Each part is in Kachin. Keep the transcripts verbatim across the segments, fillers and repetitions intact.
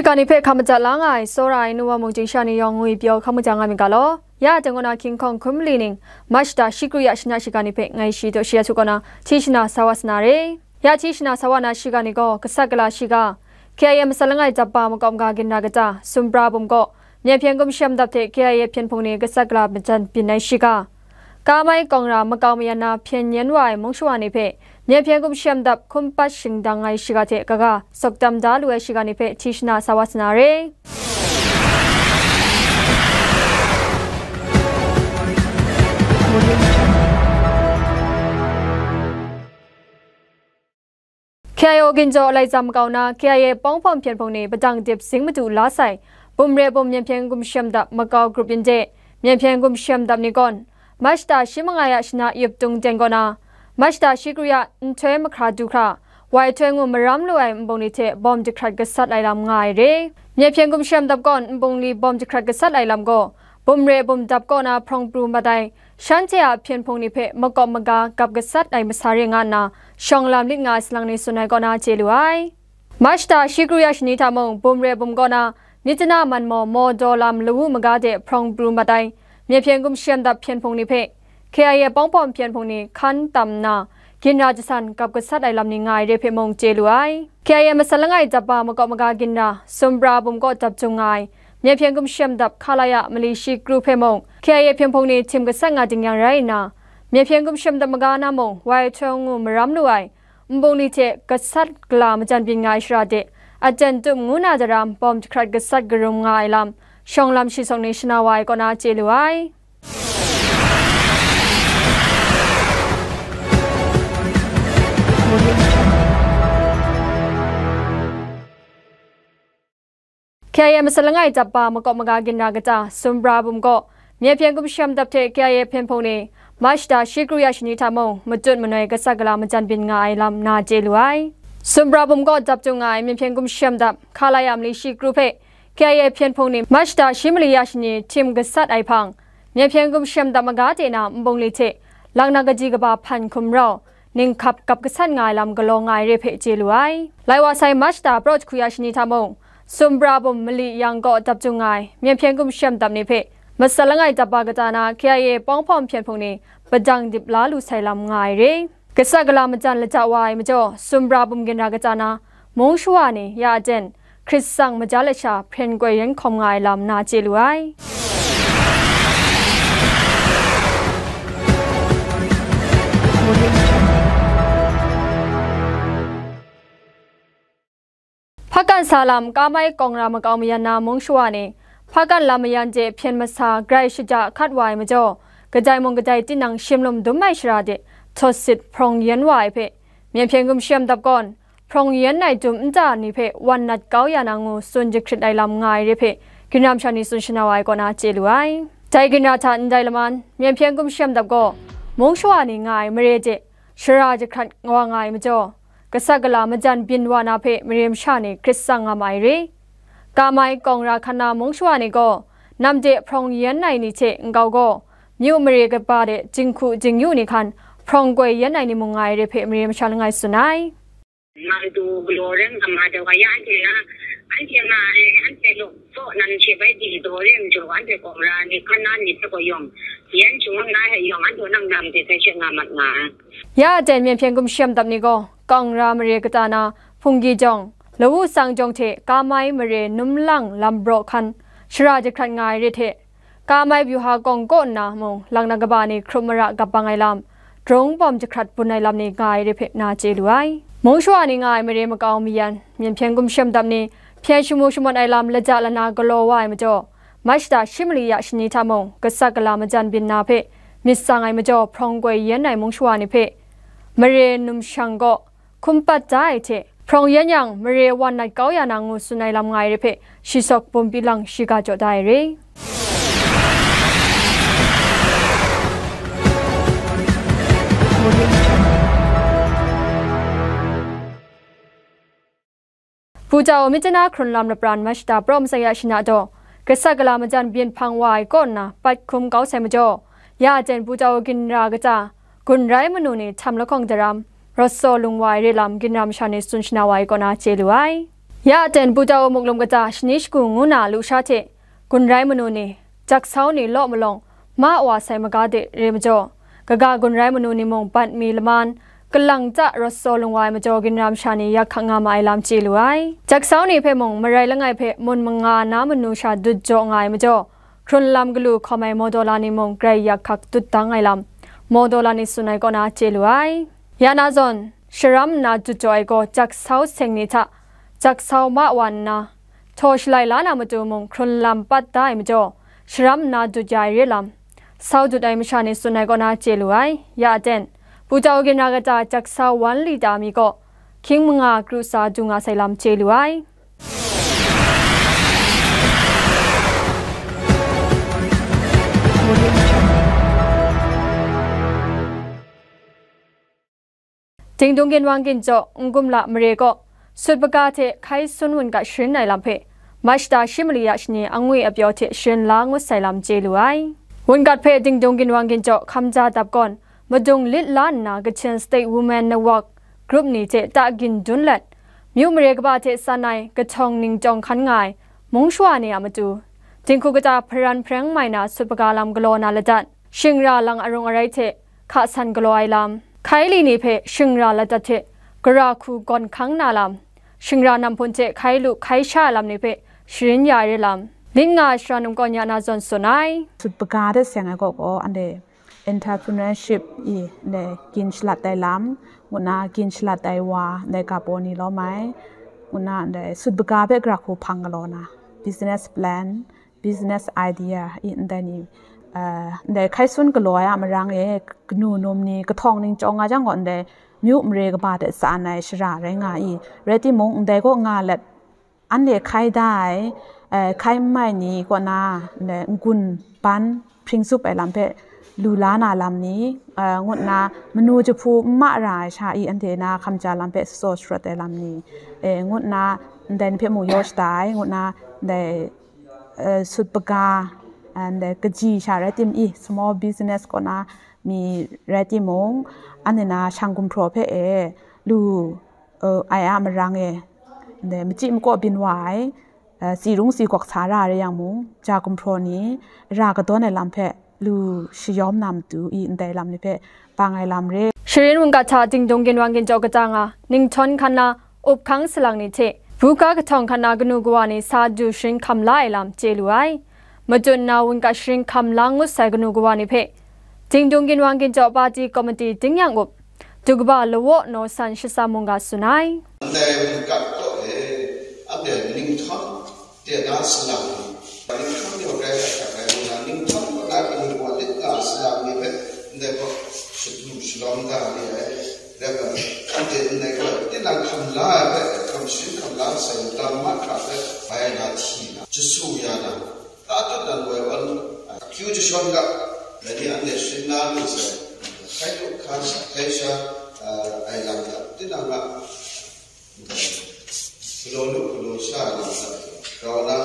Ga ni hpe hkam madat la nga ai, tsawra ai nuwa mung chyingsha ni yawng ngwi pyaw hkam madat nga myit ga law. Ya dai kaw na King Kong hkun mali ning, March da shi kru ya shana shiga ni hpe ngai shi daw shi ya su kaw na, hti shana sa wa sa na re. Ya hti shana sa wa na shiga ni gaw, gasat gala shiga, K I A masat langai dap ba makawp maga ginra kata, Sumpra bum kaw, Myen hpyen gumshem dap hte K I A hpyen hpung ni gasat gala majan byin ai shiga, Kamai kawng ra makau mayan na hpyen yen wa ai mung shawa ni hpe, Myen hpyen gumshem dap hkum pat shingdang ai shiga hte kaga, sawk dam da lu ai shiga ni hpe hti shana sa wa sa na re. K I O ginjaw laizam makau na K I A pawng hpawm hpyen hpung ni padang dip zing madu la sai, bum re bum Myen hpyen gumshem dap makau grup yin de, Myen hpyen gumshem dap ni gawn, March da shi manga ya shana yup tung ten kaw na, March da shi kru ya nhtoi mahkra du hkra, wai htoi ngu maram lu ai nbung ni hte bawm jahkrat gasat ai lam nga ai re. Myen hpyen gumshem dap gawn nbung li bawm jahkrat gasat ai lam gaw, bum re bum dap kaw na hprawng pru mat ai, shanhte a hpyen hpung ni hpe makawp maga gap gasat ai masa re nga nna, shawng lam lit nga ai salang ni tsun ai kaw na chye lu ai. March da shi kru ya shani hta mung, bum re bum kaw na, Myitkyina man maw maw daw lam lawu maga de hprawng pru mat ai, Myen hpyen gumshem dap hpyen hpung ni hpe, K I A pawng hpawm hpyen hpung ni hkan tam nna, ginra jasan gap gasat ai lam ni nga ai re hpe mung chye lu ai. K I A masat langai dap ba makawp maga ginra, Sumpra bum kaw dap jung nga ai, Myen hpyen gumshem dap Khalaya mali shi kru hpe mung, K I A hpyen hpung ni htim gasat nga ding yang rai nna, Myen hpyen gumshem dap maga na mung, wai htoi ngu maram lu ai, nbung li hte gasat gala majan byin nga ai shara de, aten tum ngu na daram bawm jahkrat gasat karum nga ai lam, shawng lam shi sawng ni shana wa ai kaw na chye lu ai. K I A masat langai dap ba makawp maga ginra kata, Sumpra bum kaw, Myen hpyen gumshem dap hte K I A hpyen hpung ni, March da shi kru ya shani hta mung, matut manoi gasat gala majan byin nga ai lam na chye lu ai. Sumpra bum kaw dap jung nga ai Myen hpyen gumshem dap, Khalaya mali shi kru hpe, K I A hpyen hpung ni, March da shi mali ya shani htim gasat ai hpang, Myen hpyen gumshem dap maga de na nbung li hte, lang na kaji kaba hpan hkum rau, ninghkap gap gasat nga ai lam galaw nga ai re hpe chye lu ai. Lai wa sai March da praw jahku ya shani hta mung, Sumpra bum mali yang kaw dap jung nga ai, Myen hpyen gumshem dap ni hpe, masat langai dap ba kata na K I A pawng hpawm hpyen hpung ni, padang dip la lu sai lam nga ai re. Gasat gala majan lata wa ai majaw, Sumpra bum ginra kata na, mung shawa ni, ya aten, hkrit tsang maja lasha hpren koi yen hkawm nga ai lam na chye lu ai. Hpakan sa lam Kamai kawng ra makau mayan na mung shawa ni, hpakan lam mayan de hpyen masa grai shaja hkat wa ai majaw, kadai mung kadai tinang shim lum dum ai shara de, htawt sit hprawng yen wa ai hpe, Myen hpyen gumshem dap gawn, hprawng yen ai dum nta ni hpe wan nat kau ya na ngu tsun jahkrit ai lam nga ai re hpe, ginra masha ni tsun shana wa ai kaw na chye lu ai. Dai ginra hta ndai laman, Myen hpyen gumshem dap gaw, mung shawa ni nga ai mare de, shara jahkrat wa nga ai majaw, gasat gala majan byin wa na hpe mare masha ni hkrit tsang nga ma ai re. Kamai kawng ra hkan na mung shawa ni gaw, nam de hprawng yen ai ni hte nkau gaw, myu mare kaba de jinghku jingyu ni hkan hprawng koi yen ai ni mung nga ai re hpe mare masha langai tsun ai. Ngai du galaw rai nga ma dai wa ya anhte na, anhte nga ai, anhte law kaw nan hte bai di daw re ai majaw, anhte kawng ra ni hkan na ni hpe gaw yawng, yan shangun na hte yawng, anhte nang nam de sai she nga mat nga ai. Ya aten Myen hpyen gumshem dap ni gaw, kawng ra mare kata na, hpunggi jawng, lawu tsang jawng hte kamai mare num lang lam braw hkan, shara jahkrat nga ai re hte, kamai byuha kawng kaw nna mung, lang na kaba ni hkrup mara gap bang ai lam, drung bawm jahkrat bun ai lam ni nga ai re hpe na chye lu ai. Mung shawa ni nga ai mare makau mayan, Myen hpyen gumshem dap ni, hpyen shamu shamawt ai lam lata lana galaw wa ai majaw, March da shi mali ya shani hta mung, gasat gala majan byin na hpe, myit tsang ai majaw hprawng koi yen ai mung shawa ni hpe, mare num shang kaw, hkum pat da ai hte, hprawng yen yang, mare wan nat kau ya na ngu tsun ai lam nga ai re hpe, shi sawk bumpi lang shiga jaw da ai re. Pu Tau Myitkyina hkrun lam lapran March da praw masai ya shana daw, gasat gala majan byin hpang wa ai kaw nna, pat hkum kau sai majaw, ya jen Pu Tau ginra kata, gun rai manu ni htam lahkawng daram, rawt saw lung wa ai re lam ginra masha ni tsun shana wa ai kaw na chye lu ai. Ya aten Putau muklum kata shani shagu ngu na lusha hte gun rai manu ni, jaksau ni law malawng ma wa sai maga de re majaw, kaga gun rai manu ni mung bat mi laman, kalang ta rawt saw lung wa ai majaw ginram sha ni yak hkak nga ma ai lam chye lu ai. Jaksau ni hpe mung marai langai hpe mun manga na manu sha dut jaw nga ai majaw, hkrun lam galu hkawm ai mawdaw la ni mung grai yak hkak dut dang ai lam, mawdaw la ni tsun ai kaw na chye lu ai. Ya na zawn, sharam nna dut jaw ai gaw jaksau seng ni hta, jaksau ma wa nna, htaw shalai la na matu mung hkrun lam pat da ai majaw, sharam nna dut ya ai re lam, sau dut ai masha ni tsun ai kaw na chye lu ai. Ya aten, Putau ginra kata jaksau wan lita mi kaw, hkying manga kru sa du nga sai lam chye lu ai. Dingdung ginwang ginjaw N Kumla mare kaw, sut baga hte hkai sun wungat sharin ai lam hpe, Mashta shi mali ya shani angwi apyaw hte sharin la ngut sai lam chye lu ai. Wungat hpe dingdung ginwang ginjaw hkam ja dap gawn, madung lit la nna Kachin State Women Network Group ni hte ta gin dun let, myu mare kaba hte san ai kahtawng ningtawng hkan nga ai mung shawa ni a matu, dinghku kata hparan hpareng mai na sut baga lam galaw na ladat, shingra lang arung arai hte hka san galaw ai lam, hkai li ni hpe shingra ladat hte gara hku gawn hkang na lam, shingra namhpun hte hkai lu hkai sha ai lam ni hpe sharin ya ai re lam, lit nga ai shara num kaw ni a na zawn tsun ai. Sut baga hte seng ai kaw gaw, anhte entrepreneurship i ndai gin shalat ai lam, ngu nna gin shalat ai wa, ndai ga baw ni lawm ai, ngu nna ndai sut baga hpe gara hku hpang galaw na, business plan, business idea i ndai ni, eh, ndai hkai sun galaw ai a marang e, kanu num ni kahtawng ningtawng nga jang gaw, ndai myu mare kaba hte tsan ai shara rai nga i, rai timung, ndai kaw nga let, anhte hkai da ai, eh, hkai n mai ni kaw na, ndai n-gun ban hpring tsup ai lam hpe lu la na lam ni, eh, ngut nna manu jahpu n ma ra ai sha i, anhte na hkam ja lam hpe shatsaw sharawt ai lam ni, eh, ngut nna ndai ni hpe mung yaw shada ai, ngut nna ndai, eh, sut baga, eh, ndai kaji sha rai tim i, small business kaw na mi rai timung, anhte na shang gumhpraw hpe e lu, eh, ai a marang e, ndai machyi makaw byin wa ai, eh, tsi rung tsi gawk sa ra re yang mung, ja gumhpraw ni ra kadawn ai lam hpe lu shayawm na matu i, ndai lam ni hpe bang ai lam re. Sharin wungat hta dingdung ginwang ginjaw kata nga, ninghtawng hkan na, up hkang salang ni hte, buga kahtawng hkan na kanu kawa ni sa du sharin hkam la ai lam chye lu ai. Matut nna wungat sharin hkam la ngut sai kanu kawa ni hpe, dingdung ginwang ginjaw pati komiti tingnyang up, du kaba lawaw naw san shasa mungga tsun ai. Ndai wungat kaw e, anhte ninghtawng de na salang ni, ninghtawng yaw rai ai hta rai nna, ninghtawng kaw na kanu kawa lit nga salang ni hpe, ndai gaw shadu shalawm da ni ai. Rai nna, anhte ndai gaw tinang hkam la ai hpe, hkam sharin hkam la sai lam mahkra hpe bai lahti na, jasu ya na, tatut na ngoi awn, akyu jashawn ga, dai ni anhte sharin na lu sai, hkai lu hkan sha, hkai sha, ah, ai lam ga, tinang a, galaw lu, galaw sha lam ga, grau na,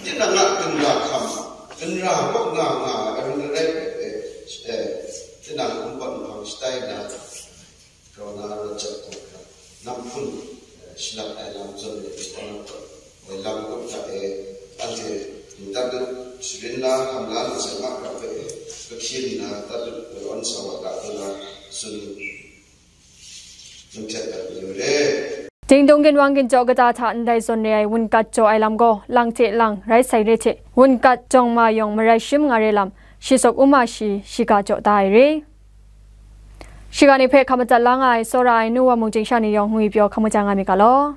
tinang a ginra hkam, ginra kaw nga nga ai arin arai hpe, eh, eh, tinang hkum pat nhpang shatai na, grau na rawt jat tawn hkra, namhpun, eh, shalap ai lam zawn e, kaw na kaw, eh, lam kup hta e, anhte, ntat dut, sharin la, hkam la na sai mahkra hpe, eh, kahkyin nna, tat dut, eh, awn sa wa ga, ngu na, tsun, tsun htet dat mayu re. Dingdung ginwang ginjaw kata hta ndai zawn re ai wungat jaw ai lam gaw, lang hte lang rai sai re hte, wungat jawng ma yawng marai shim nga re lam, shi sawk u ma shi, shiga jaw da ai re. Shiga ni hpe hkam madat la nga ai, tsawra ai nu wa mung chyingsha ni yawng ngwi pyaw hkam maja nga mi ga law.